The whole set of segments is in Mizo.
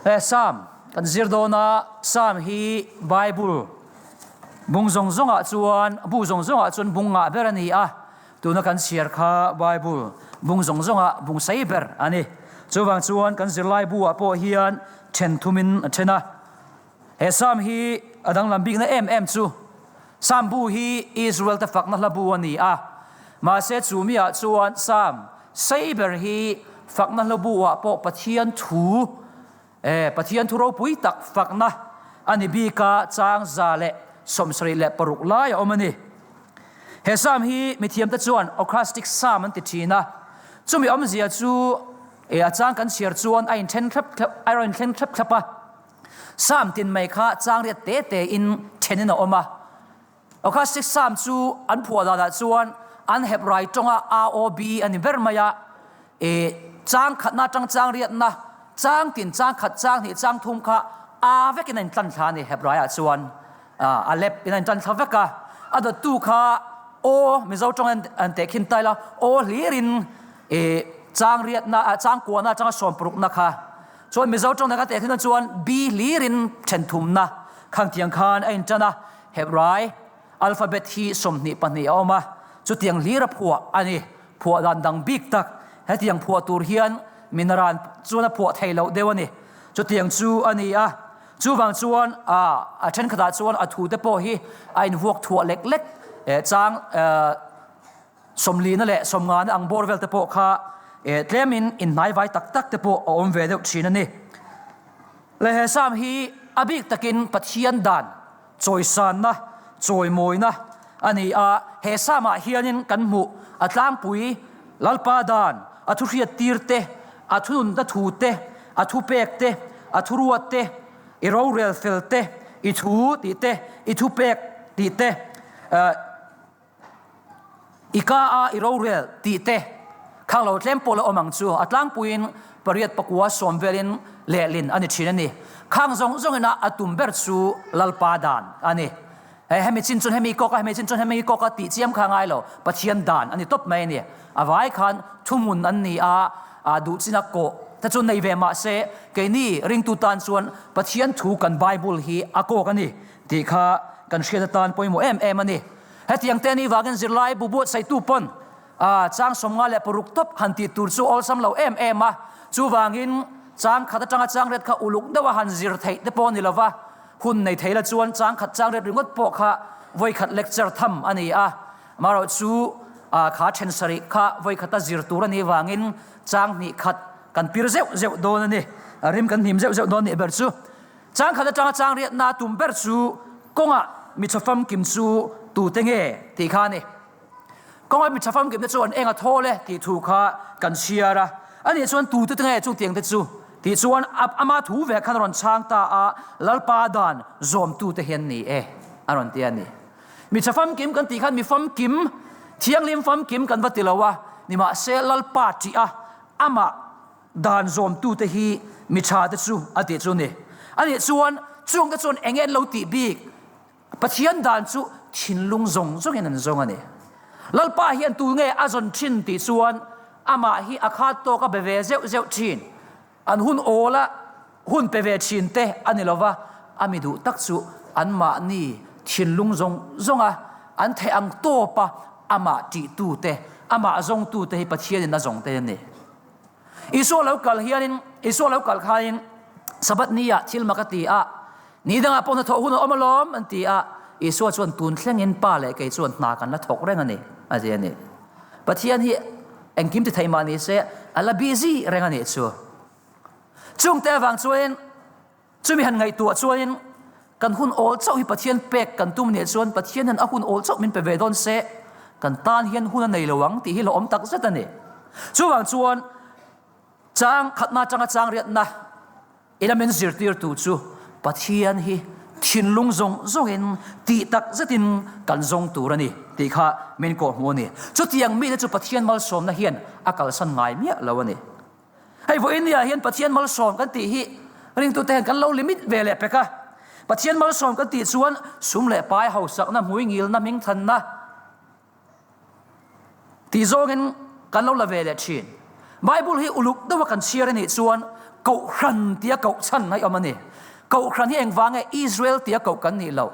He Psalm kan zir dawn a, Psalm hi Bible bung zawng zawngah chuan, bu zawng zawngah chuan bung ngah ber a ni a, tuna kan chhiar kha Bible bung zawng zawngah bung sei ber a ni. Chuvang chuan kan zirlai bu ah pawh hian then thumin a then a. He Psalm hi a danglam bikna em em chu Psalm bu hi Israel te fakna hla bu a ni a, mahse chu miah chuan Psalm sei ber hi fakna hla bu ah pawh Pathian thu, eh, Pathian thu ropui tak fakna a ni bik a, chang 176 lai a awm a ni. He Psalm hi mithiamte chuan Acrostic Psalm an ti thin a, chumi awmzia chu eh, a chang kan chhiar chuan a inthen thlap thlap, a rawn inthleng thlap thlap a. Psalm tin mai kha chang riat te te in then in a awm a. Acrostic Psalm chu an phuah danah chuan an Hebrai tawnga AOB a ni ber mai a, e chang khatna atang chang riatna, chang tin chang khat chang hnih chang thum kha A vekin a intlan thla a ni Hebrai ah chuan a lep in a intlan thla vek a. A dawttu kha O Mizo tawng an tehkhin tail a, O hlirin e chang riatna chang kuahna atanga sawmparukna kha Chuan Mizo tawng dang a teh thin chuan B hlirin then thumna khang tiang khan a intan a, Hebrai alphabet hi 22 a awm a, chutiang hlir a phuah a ni. Phuah dan dang bik tak, hetiang phuah tur hian minaran chuan a phuah thei loh deuh a ni. Chutiang chu a ni a, chuvang chuan a thenkhatah chuan a thute pawh hi a invuak thuah lek lek chang Sawmlina leh sawmngana ang bawr vel te pawh kha tlemin inhnaivai tak tak te pawh a awm ve deuh thin a ni. Le he Psalm hi a bik takin Pathian dan chawisanna, chawimawina a ni a, he Psalm ah hianin kan hmuh a tlangpui Lalpa dan, a thuhriat tir te, a thununna thu te, a thupek te, a thuruat te, i rorel fel te, i thu tih te, i thupek tih te, I ka a i rorel tih te khang lo tlem pawh la awm ang chu a tlangpuiin pariat pakua sawm velin lehlin a ni thin a ni. Khang zawng zawngin a a tum ber chu Lalpa dan a ni. He hemi chin chuan hemi kawk a, hemi chin chuan hemi kawk a tih chiam kha ngai lo, Pathian dan a ni tawp mai a ni. A vai khan thuhmun an ni a, a duh chin a kawh te chu nei ve mah se keini ringtu tan chuan Pathian thu kan Bible hi a kawk a ni tih kha kan hriat atan pawimawh em em a ni. Hetiang te ni vangin zirlai bu buatsaihtu pawn chang 56 tawp han tih tur chu awlsam lo em em a, chuvangin chang khat atanga chang riat kha uluk deuha han zir theih te pawh a ni lova, hun nei thei la chuan chang khat chang riat ringawt pawh kha vawikhat lecture tham a ni a, amaherawh chu kha then sarih kha vawikhata zir tur a nih vangin chang hnih khat kan pir zeuh zeuh dawn a ni, rim kan hnim zeuh zeuh dawn nih ber chu. Chang khat atanga chang riatna tum ber chu kawngah mi tha famkim chu tute nge tih kha a ni. Kawngah mi tha famkimte chu an eng a thawl e tih thu kha kan chhiar a. Ani chuan tute nge chutiang te chu tih chuan ama thu ve khan a rawn chhang ta a, Lalpa dan zawmtute hian ni e a rawn ti a ni. Mi tha famkim kan tih khan mi famkim, thianghlim famkim kan va ti lo a, nimahse Lalpa tih a amah Dan zawmtute hi mi thate chu a tih chu ni. Anih chuan chungte chuan eng nge an lo tih bik? Pathian dan chu thinlung zawng zawngin an zawng a ni. Lalpa hian tu nge a zawn thin tih chuan amah hi a khat tawk a be ve zeuh zeuh thin. An hun awl a hun pe ve thin te a ni lova, a mi duh tak chu anmahni thinlung zawng zawnga an theih ang tawpa amah tihtute, amah zawngtute hi Pathianin a zawng te a ni. Isua lo kal hianin, Isua lo kal khain Sabbath ni ah thil mak a ti a, ni dangah pawh hnathawh hun a awm alawm an ti a, Isua chuan tun thlengin Pa leh kei chuan hna kan la thawk reng a ni a ti a ni. Pathian hi engkim ti thei mah ni se a la busy reng a nih chu. Chungte avang chuanin Chumi han ngaihtuah chuanin kan hun awl chauh hi Pathian pek kan tum nih chuan Pathian hian a hun awl chauh min pe ve dawn se kan tan hian hun a nei lo ang tih hi hlauhawm tak zet a ni. Chuvang chuan chang khatna atanga chang riatna ila min zirtirtu chu Pathian hi thinlung zawng zawngin tih tak zetin kan zawng tur a ni tih kha min kawhhmuh a ni. Chutiang mite chu Pathian malsawmna hian a kalsan ngai miah lo a ni. Hei vawiin ni ah hian Pathian malsawm kan tih hi ringtute hian kan lo limit ve leh pek a. Pathian malsawm kan tih chuan sum leh pai hausakna, hmuingilna, hmingthanna tih zawngin kan lo la ve leh thin. Bible hi uluk deuha kan chhiar a nih chuan Kohhran tia koh chhan a awm a ni. Kohhran hi engvang nge Israel tia koh kan nih loh?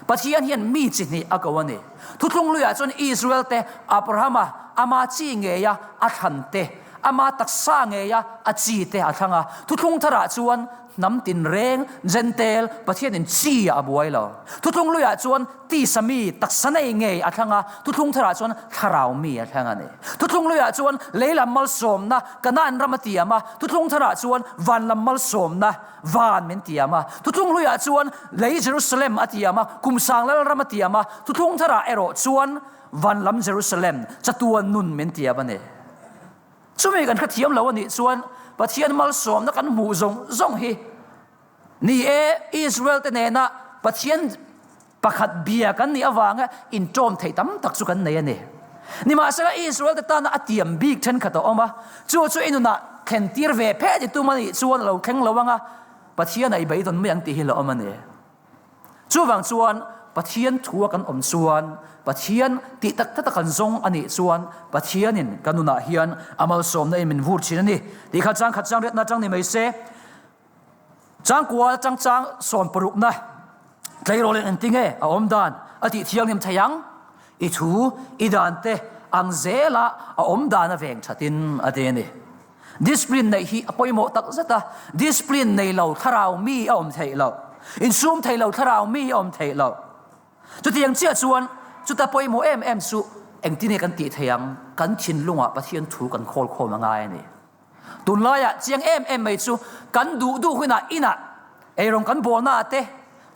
Pathian hian mi chi hnih a ko a ni. Thuthlung luiah chuan Israel te, Abrahama, ama chi ngeia a thlan te, ama taksa ngeia a chi te a thlang a. Thuthlung tharah chuan hnam tinreng, Jentail, Pathianin chi ah a buai lo. Thuthlung luiah chuan tisa mi, taksa nei ngei a thlang a, thuthlung tharah chuan thlarau mi a thlang a ni. Thuthlung luiah chuan lei lam malsawmna, Kanaan ram a tiam a, thuthlung tharah chuan van lam malsawmna, van min tiam a. Thuthlung hluiah chuan lei Jerusalem a tiam a, kum sang lal ram a tiam a, thuthlung tharah erawh chuan van lam Jerusalem, chatuan nun min tiam a ni. Chumi kan hrethiam lo a nih chuan Pathian malsawmna kan hmuh zawng zawng hi ni e, Israel te nena Pathian Pakhat bia kan nih avanga inṭawm theih tam tak chu kan nei a ni. Nimahsela, Israel-te tana a tiam bik ṭhenkhat a awm a, chu chu i nunah thlentir ve phet i tum a nih chuan a lo thleng lo ang a, Pathian a i beidawn mai ang tih hi la awm a ni. Chuvang chuan, Pathian thua kan awm chuan, Pathian tih tak tak a kan zawng a nih chuan, Pathianin kan nunah hian a malsawmna in min vur thin a ni tih kha changkhat changriatna atang ni mai se. Changkua changchang sawmparukna tleirawl in engti nge a awm dan a tih thianghlim thei ang? I thu, i dan te ang zela a awm dan a veng thatin a ti a ni. Discipline neih hi a pawimawh tak zet a, discipline nei lo thlarau mi a awm theih loh, insum thei lo thlarau mi a awm theih loh. Chutiang chiah chuan chuta pawimawh em em chu engtin nge kan tih theih ang? Kan thinlungah Pathian thu kan khawl khawm a ngai a ni. Tunlaiah chiang em em mai chu kan duh duh hunah inah eirawng kan bawlnaah te,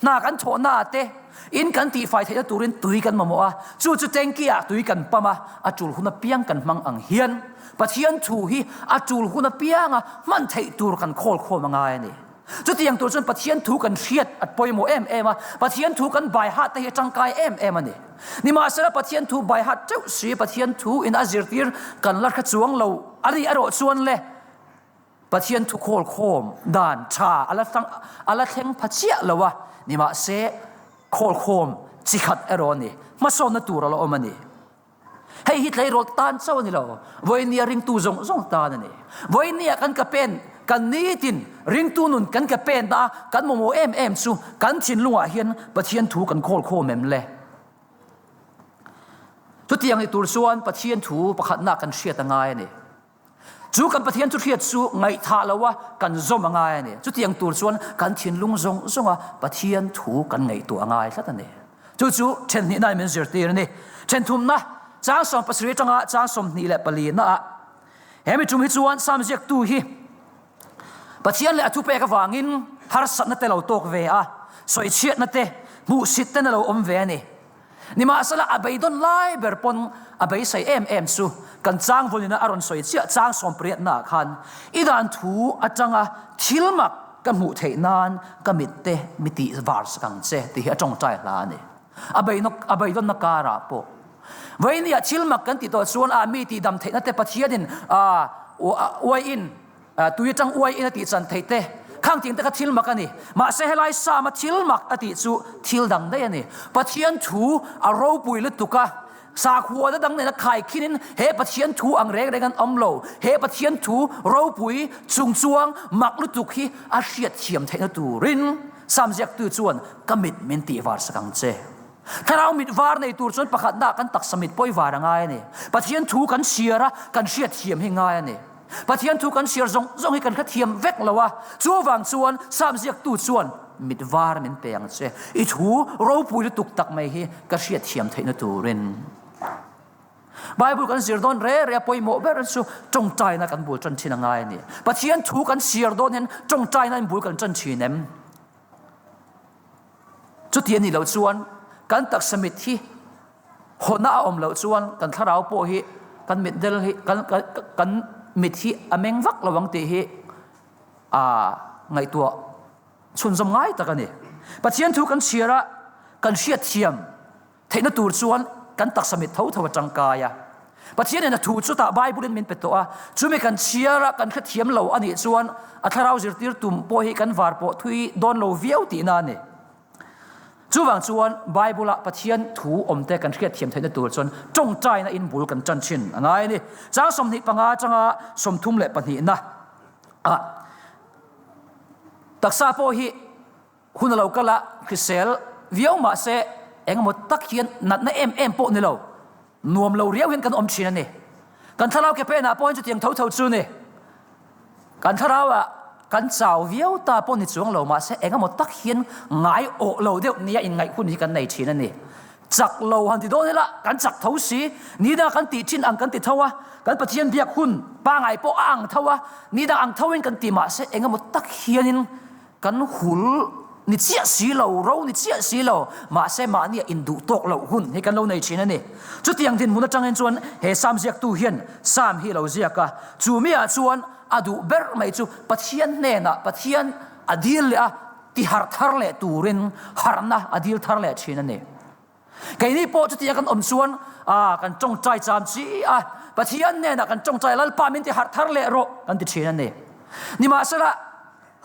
hna kan thawhnaah te, in kan tihfai theihna turin tui kan mamawh a, chu chu tanky ah tui kan pump a, a tul hun apiang kan hmang ang hian Pathian thu hi a tul hun apianga hman theih tur kan khawl khawm a ngai a ni. Chutiang tur chuan Pathian thu kan hriat a pawimawh em em a, Pathian thu kan baihat te hi a tangkai em em a ni. Nimahsela Pathian thu baihat teuh si, Pathian thu in a zirtir kan la hre chuang lo a nih erawh chuan le Pathian thu khawl khawm dan tha a la a la thleng pha chiah lo a, nimahse khawl khawm chi khat erawh a ni, hmasawnna tur a la awm a ni. Hei hi tleirawl tan chauh a ni lo, vawinia ringtu zawng zawng tan a ni. Vawinia kan ka pen, kan nitin ringtu nun kan ka pen na a, kan mamawh em em chu kan thinlungah hian Pathian thu kan khawl khawm em le? Chutiang ni tur chuan Pathian thu pakhatna kan hriat a ngai a ni. Chu kan Pathian chu hriat chu ngaihthah lo a kan zawm a ngai a ni. Chutiang tur chuan kan thinlung zawng zawng a Pathian thu kan ngaihtuah a ngai tlat a ni. Chu chu then hnihna in min zirtir a ni. Then thumna, chang 17 atanga chang 24 ah he mi tum hi chuan Sam ziaktu hi Pathian leh a thupek avangin harsatna te lo tawk ve a, sawichhiatna te, hmuhsit ten a lo awm ve a ni. Nimahsela a beidawn lai ber pawn a beisei em em chu kan changvawlina a rawn sawi chiah chang sawmpariatna ah khan i dan thu atanga thil mak ka hmuh theih nan ka mitte mi tih var sak ang che tih hi a tawngtai hla a ni. A a beidawnna karah pawh Vawinia thil mak kan tih tawh chuan a mi tih dam theihna te Pathianin uaiin Tui atang uai in a tih chan theih te, khang ting te kha thil mak a ni. Mahse helai Sam a thil mak a tih chu thil dang daih a ni. Pathian thu a ropui lutuk a, sakhuana dang nena khaikhin in he Pathian thu ang reng reng an awm lo. He Pathian thu ropui chungchuang mak lutuk hi a hriatthiam theihna turin Sam ziaktu chuan ka mit min tih var sak ang che. Thlarau mit var nei tur chuan pakhatna kan taksa mit pawi var a ngai a ni. Pathian thu kan chhiar a, kan hriatthiam hi ngai a ni. Pathian thu kan chhiar zawng zawng hi kan hrethiam vek lo a, chuvang chuan Sam ziaktu chuan mit var min pe ang che, i thu ropui lutuk tak mai hi ka hriatthiam theihna turin. Bible kan zir dawn re re a pawimawh ber chu tawngtaina kan bul tan thin a ngai a ni. Pathian thu kan chhiar dawn hian tawngtaina in bul kan tan thin em? Chuti a nih loh chuan kan taksa mit hi Hawhna a awm loh chuan kan thlarau pawh hi kan mit del hi kan kan mit hi a meng vak lo ang tih hi a ngaihtuah chhunzawm ngai tak a ni. Pathian thu kan chhiar a, kan hriatthiam theihna tur chuan kan taksa mit tho tho a tangkai a. Pathianin a thu chutah Bible-in min pe tawh a, chumi kan chhiar a, kan hrethiam lo a nih chuan a thlarau zirtir tum pawh hi kan var pawh thui dawn lo viau tihna a ni. Chuvang chuan Bible-a Pathian thu awmte kan hriatthiam theihna tur chuan tawngtaina in bul kan tan thin a ngai a ni. Chang 25 atanga 32 na ah taksa pawh hi hun a lo kal a, hrisel viau mahse engemaw tak hian natna em em pawh ni lo, nuam lo riau hian kan awm thin a ni. Kan thlarau ke penah pawhin chutiang tho tho chu ni. Kan thlarauah kan chau viau ta pawh ni chuang lo mahse engemaw tak hian ngai awh lo deuh nia inngaih hun hi kan nei thin a ni. Chak lo han ti dawn ila kan chak tho si, ni dangah kan tih thin ang kan ti tho a, kan Pathian biak hun pangai pawh a ang tho a, ni dang ang tho in kan ti mahse engemaw tak hianin Kan hul ni chiah si lo, ro ni chiah si lo, mahse mahnia induh tawk loh hun hi kan lo nei thin a ni. Chutiang dinhmun atangin chuan he Sam ziaktu hian Sam hi a lo ziak a, chu miah chuan a duh ber mai chu Pathian hnenah Pathian a dil leh a, tiharh thar leh turin harhna a dil thar leh thin a ni. Keini pawh chutia kan awm chuan ah kan tawngtai cham chi a, Pathian hnenah kan tawngtai Lalpa min ti harh thar leh rawh kan ti thin a ni. Nimahsela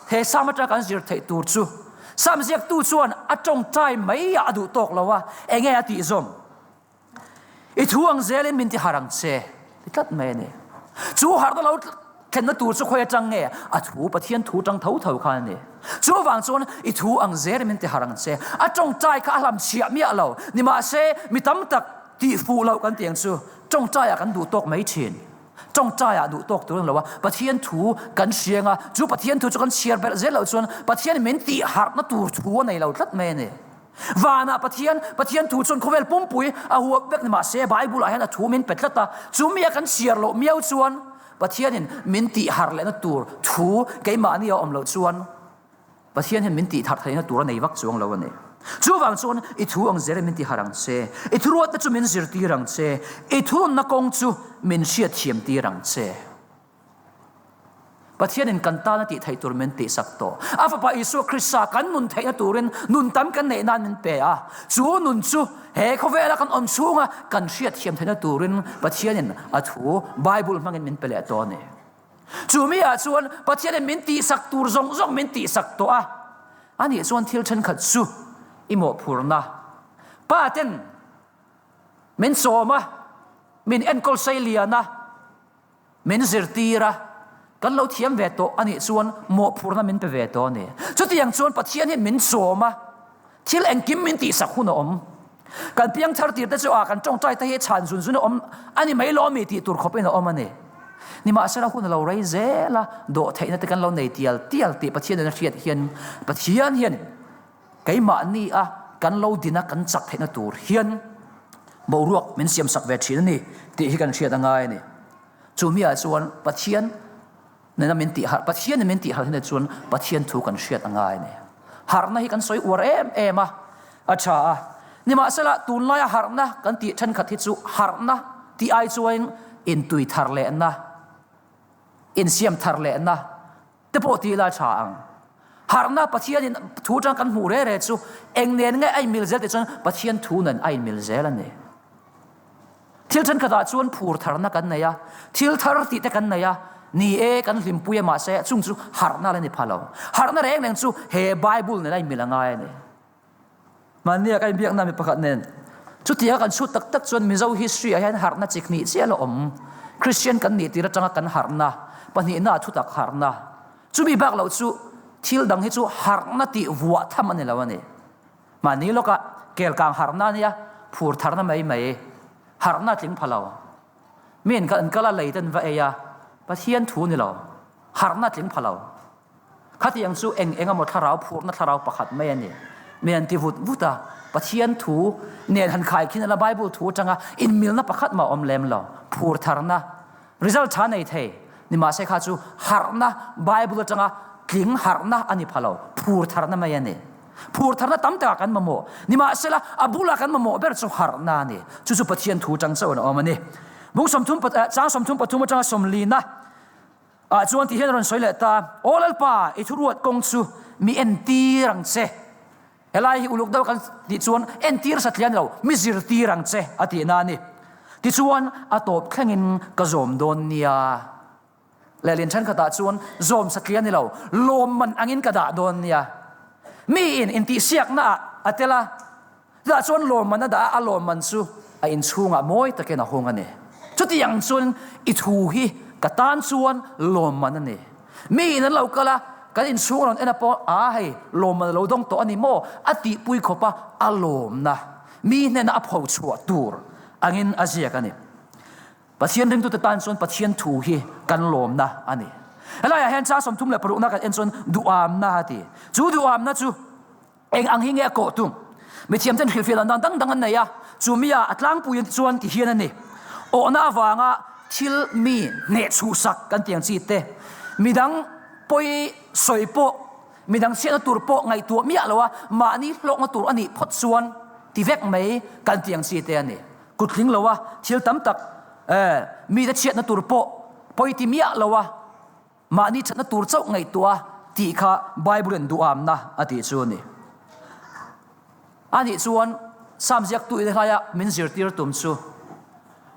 he Sam atanga kan zir theih tur chu Sam ziaktu chuan a tawngtai mai ah a duh tawk lo a, enge a tih zawm? I thu ang zelin min ti harh ang che ti tlat mai a ni. Chu harhna lo thlenna tur chu khawi atang nge? A thu, Pathian thu tang tho tho khan a ni. Chuvang chuan i thu ang zelin min ti harh ang che. A tawngtai kha a hlam chhiah miah lo. Nimahse, mi tam tak tih fuh loh kan tih ang chu tawngtaiah kan duh tawk mai thin. Tawngtaiah duh tawk tur a ni lo a, Pathian thu kan hriang a, chu Pathian thu chu kan chhiar belh zel loh chuan Pathianin min tih harhna tur thu a nei lo tlat mai a ni. Vanah Pathian, Pathian thu chuan khawvel pumpui a huap vek ni mahse Bible ah hian a thu min pe tlat a, chu mi a kan chhiar loh miau chuan Pathianin min tih harh lehna tur thu keimahni a awm loh chuan Pathian hian min tih harh theihna tur a nei vak chuang lo a ni. Chuvang chuan i thu ang zel in min ti harh ang che, i thuruatna chu min zirtir ang che, i thununna kawng chu min hriatthiam tir ang che. Pathianin kan tana tih theih tur min tihsak tawh. A Fapa Isua Krista kan nun theihna turin nun tam kan neih nan min pe a. Chu nun chu he khawvela kan awm chhunga kan hriatthiam theihna turin Pathianin a thu Bible hmangin min pe leh tawh a ni. Chu mi ah chuan Pathianin min tihsak tur zawng zawng min tihsak tawh a. Anih chuan thil thenkhat chu i mawhphurna. Pa ten min chawm a, min enkawl sei lian a, Min zirtir a, kan lo thiam ve tawh a nih chuan mawhphurhna min pe ve tawh a ni. Chutiang chuan Pathian hian min sawm a, thil engkim min tihsak hun a awm. Kan piangthar tir te chu a kan tawngtai te hi chhan zun zun a awm a ni mai lawmi tih tur khawpin a awm a ni. Nimahsela hun a lo rei zel a, dawhtheihna te kan lo nei tial tial tih Pathian in a hriat hian Pathian hian keimahni a kan lo din a kan chak theihna tur hian boruak min siamsak ve thin a ni tih hi kan hriat a ngai a ni. Chu miah chuan Pathian nena min tih harh, Pathian in min tih harh hian chuan Pathian thu kan hriat a ngai a ni. Harhna hi kan sawi uar em em a, a tha a. Nimahsela tunlaia harhna kan tih thenkhat hi chu harhna tih ai chuan intui thar lehna, insiam thar lehna, Te pawh ti ila tha ang. Harhna Pathianin thu atang kan hmuh re re chu eng nen nge a inmil zel tih chuan Pathian thu nen a inmil zel a ni. Thil thenkhatah chuan phur tharna kan nei a, thil thar tih te kan nei a, ni e kan hlimpui a mahse chung chu harhna la ni pha lo. Harhna reng reng chu he Bible nen a inmil a ngai a ni. Mahnia ka inbiakna mi pakhat nen chutia kan chhut tak tak chuan Mizo history ah hian harhna chi hnih chiah la awm. Christian kan nih tir atanga kan harhna, pahnihna ah thutak harhna. Chumi bak loh chu thil dang hi chu harhna tih vuah tham a ni lo a ni. Mahni lawkah kelkang harhna a nia, phur tharna mai mai, harhna tling pha lo. Miin kan kal a lei ten va ei a, Pathian thu ni lo, harhna tling pha lo. Khatiang chu eng eng emaw thlarau phurna thlarau pakhat mai a ni. Mi an ti vut vut a, Pathian thu nen han khai khin ala Bible thu atanga inmilna pakhat mah awm lem lo. Phur tharna, result tha nei thei nimahse kha chu harhna Bible atanga tling harhna a ni pha lo, phur tharna mai a ni. Phur tharna tam takah kan mamawh, nimahsela a bula kan mamawh ber chu harhna a ni. Chu chu Pathian thu atang chauh in a awm a ni. Bung 30 chang 33 atanga 40 na. Ah chuan ti hian a rawn sawi leh ta, Aw Lalpa, i thuruat kawng chu mi entir ang che. Helai hi uluk deuh kan tih chuan entir satliah a ni lo, mi zirtir ang che a tihna a ni. Tichuan a tawp thlengin ka zawm dawn nia. Lehlin thenkhatah chuan zawm satliah a ni lo, lawmman angin ka dah dawn nia. Miin intihsiaknaah. a tel a. Chutah chuan lawmman a dah a, a lawmman chu a inchhungah mawi takin a hung a ni. Chutiang chuan i thu hi ka tan chuan lawmman a ni. Mi in an lo kal a, kan inchhung a rawn en a pawh, a hei lawmman a lo dawng tawh a ni maw? a tihpui khawp a, a lawmna mi hnena a pho chhuah tur angin a ziak a ni. Pathian ringtute tan chuan Pathian thu hi kan lawmna a ni. Helaiah hian chang 36na kan en chuan duhamna a ti. Chu duhamna chu Eng ang hi nge a kawh tum? Mithiamten hrilhfiah dan dang dang an nei a, chu mia a tlangpui chuan ti hian a ni. Awhna avanga thil mi hneh chhuhsak kan tih ang chi te, midang pawi sawi pawh, midang chhiatna tur pawh ngaihtuah miah lo a, mahni hlawkna tur a nih phawt chuan ti vek mai kan tih ang chi te a ni. Kut tling lo a, thil tam tak mite chhiatna tur pawh pawi ti miah lo a, Mahni thatna tur chauh ngaihtuah tih kha Bible-in duhamna a tih chu a ni. Anih chuan Psalm ziaktu in hlaia min zirtir tum chu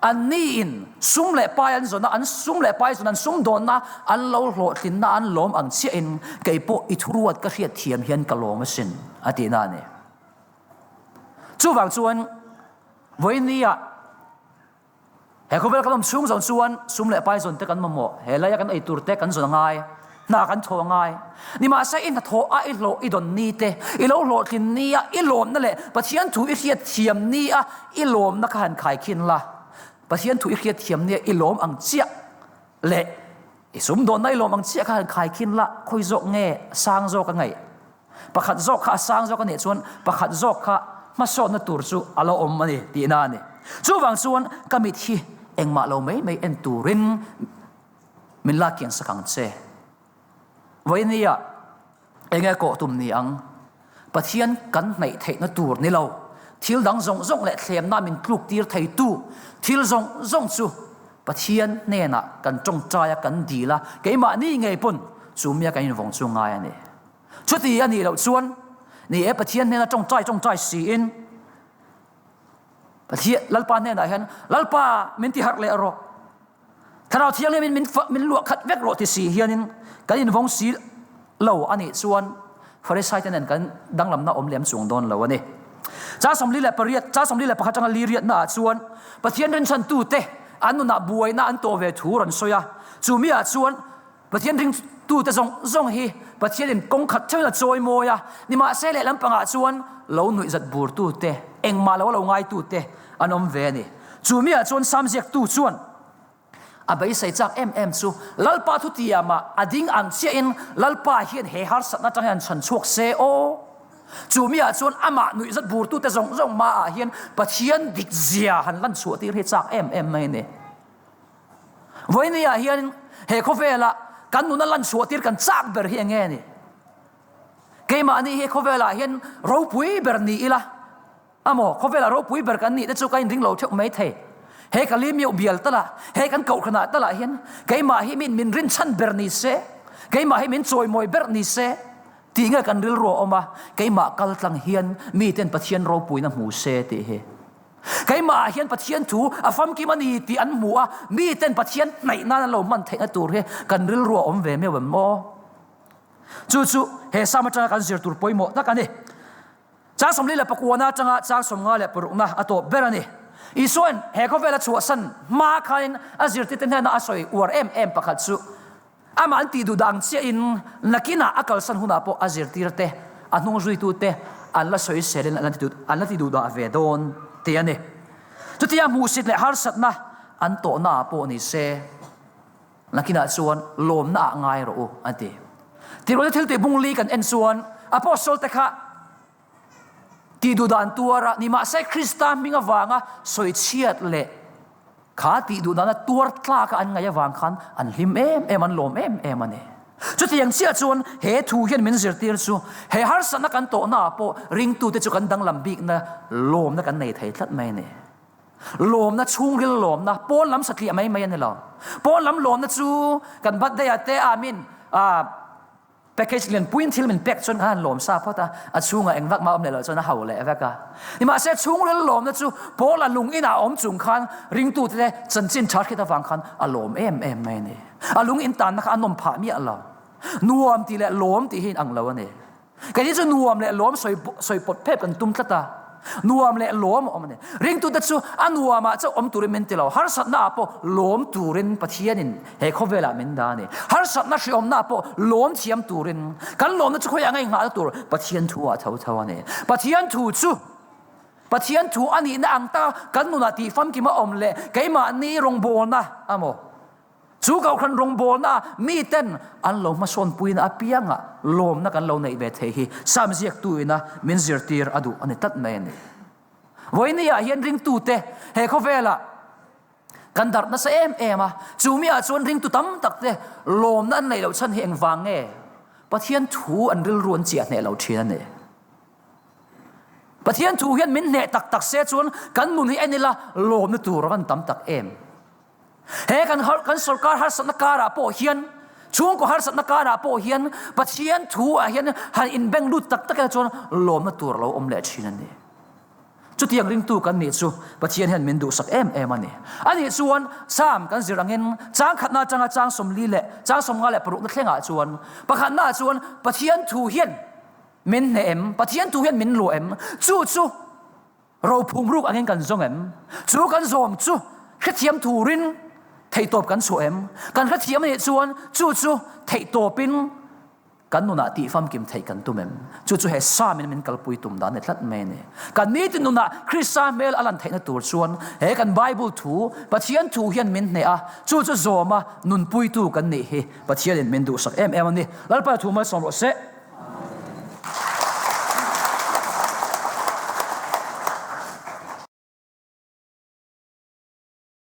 anniin sum leh pai an zawn a, an sum leh pai zawn an sumdawnna an lo hlawhtlinna an lawm ang chiahin kei pawh i thuruat ka hriat thiam hian ka lawm asin a tihna a ni. Chuvang chuan vawinia He khawvel kan awm chhung zawn chuan sum leh pai zawn te kan mamawh, he laia kan ei tur te kan zawn a ngai, hna kan thawh a ngai. Nimahse i hnathawh a i hlawh i dawn ni te, i lo hlawhtlin ni a i lawmna leh Pathian thu i hriat thiam ni a i lawmna kha han khaikhin la. Pathian thu i hriat thiam ni a i lawm ang chiah leh i sum dawnna i lawm ang chiah kha han khaikhin la, khawi zawk nge sang zawk a ngaih? Pakhat zawk kha a sang zawk a nih chuan pakhat zawk kha hmasawnna tur chu a lo awm a ni tihna a ni. Chuvang chuan ka mit hi engmah lo mai mai en turin min lak kian sak ang che. Vawinia enge kawh tum ni ang? Pathian kan hnaih theihna tur ni lo, thil dang zawng zawng leh thlemna min tluk tir theitu thil zawng zawng chu Pathian hnenah kan tawngtai a, kan dil a, keimahni ngei pawn chu mia kan invawng chu ngai a ni. Chuti a nih loh chuan, ni e, Pathian hnena tawngtai tawngtai siin, Pathian, Lalpa hnenah hian, Lalpa, min ti harh leh rawh. Thlarau Thianghlimin min min luah khat vek rawh ti si hianin kan invawng si lo a nih chuan Farisai te nen kan danglamna awm lem chuang dawn lo a ni. Chang 48, chang 41 atanga li riatna ah chuan Pathian rinchhantute an nunah buaina an tawh ve thu rawn sawi a, chu mi ah chuan Pathian ringtute zawng zawng hi Pathianin kawng khat theuhin a chawi mawi a, nimahse lehlam pangah chuan lo nuihzat burtute, engmah lo a lo ngaitute an awm ve a ni. Chu miah chuan Sam ziaktu chuan a beisei chak em em chu Lalpa thutiamah a ding ang chiahin Lalpa hian he harsatna atang hian chhan chhuak se aw. Chu miah chuan amah nuihzat burtute zawng zawng hmaah hian Pathian dikzia han lan chhuah tir hi chak em em mai a ni. Vawinia hian he khawvela kan nuna lan chhuah tir kan chak ber hi enge ni? Keimahni hi khawvelah hian ropui ber ni ila amaw khawvela ropui ber kan nih te chu ka inring lo theuh mai thei. He ka lim bial tala, he kan kohhranah tala hian keimah hi min min rinchhan ber ni se, keimah hi min chawimawi ber ni se tih nge kan rilru a awm a, keimah kal tlang hian miten Pathian ropuina hmu se tih hi. Keimah ah hian Pathian thu a famkim a ni tih an hmu a, miten Pathian hnaih nan an lo hman theihna tur hi kan rilru a awm ve meuh em maw? Chu chu he Sam atanga kan zir tur pawimawh tak a ni. Chang 49 atanga chang 56 a tawp ber a ni. Isuain he khawvela chhuahsan hma khain a zirtirte hnena a sawi uar em em pakhat chu, Amah an tih duh dah ang chiahin nakinah a kalsan hunah pawh a zirtirte, a hnungzuitute an la sawiselin an la ti duh dah ve dawn tih a ni. Chutia hmuhsit leh harsatna an tawhnaah pawh ni se, nakinah chuan lawmnaah ngai rawh u, a ti. Tirhkohte thiltih bung li kan en chuan Apostle-te kha tih duh dan tuara nimahse Krista hming avanga sawichhiat leh Kha tih duh dana tuar tlaka an ngaih avang khan an hlim em em, an lawm em em a ni. Chutiang chiah chuan he thu hian min zirtir chu he harsatna kan tawhnaah pawh ringtute chu kan danglam bikna lawmna kan nei thei tlat mai a ni. Lawmna chhungril lawmna, pawn lam satliah mai mai a ni lo. Pawn lam lawmna chu kan birthday ah te amin ah Package lian puiin thil min pek chuan khan han lawm sa phawt a, a chhungah eng vak mah awm leh loh chuan a hau leh vek a. Nimahse chhungril lawmna chu Paula lung inah a awm chung khan ringtute chanchin tha hriat avang khan a lawm em em mai a ni. A lung intanna kha a nawm phah miah lo. Nuam tih leh lawm tih hi inang lo a ni. Keini chu nuam leh lawm sawi sawi pawt phep kan tum tlat a. Nuam leh lawm a awm a ni. Ringtute chu a nuamah chauh awm turin min ti lo. Harsatna ah pawh lawm turin Pathianin he khawvelah min dah a ni. Harsatna hriawmna ah pawh lawm thiam turin. Kan lawmna chu khawiah nge nghahna tur Pathian thu ah tho tho a ni. Pathian thu chu Pathian thu a nihna ang taka kan nunah tih famkim a awm leh keimahni rawngbawlna a maw? Chu kohhran rawngbawlna miten an lo hmasawnpuina apianga lawmna kan lo neih ve thei hi Sam ziaktu ina min zirtir a duh a ni tlat mai a ni. Vawinia hian ringtute he khawvelah kan darh nasa em em a, chu miah chuan ringtu tam takte lawmna an neih loh chhan hi engvang nge? Pathian thu an rilru an chiah hneh lo thin a ni. Pathian thu hian min hneh tak tak se chuan kan nun hi en ila lawmna tur a van tam tak em. He kan kan sorkar harsatna karah pawh hian chhungkaw harsatna karah pawh hian Pathian thu ah hian han inbeng lut tak tak ila chuan lawmna tur a lo awm leh thin a ni. Chutiang ringtu kan nih chu Pathian hian min duhsak em em a ni. Anih chuan Psalm kan zir angin chang khatna atanga chang 40 leh chang 56 na thlengah chuan pakhatna ah chuan Pathian thu hian min hneh em? Pathian thu hian min luah em? Chu chu Rophum ruk angin kan zawng em? Chu kan zawm chu hrethiam turin theihtawp kan chhuah em? Kan hrethiam anih chuan chu chu theihtawpin kan nunah tih famkim theih kan tum em? Chu chu he Psalm-in min kalpui tum dan a ni tlat mai a ni. Kan nitin nunah Krista hmel a lan theihna tur chuan he kan Bible thu, Pathian thu hian min hneh a, chu chu zawma nunpuitu kan nih hi Pathianin min duhsak em em a ni. Lalpa thu malsawm rawh se.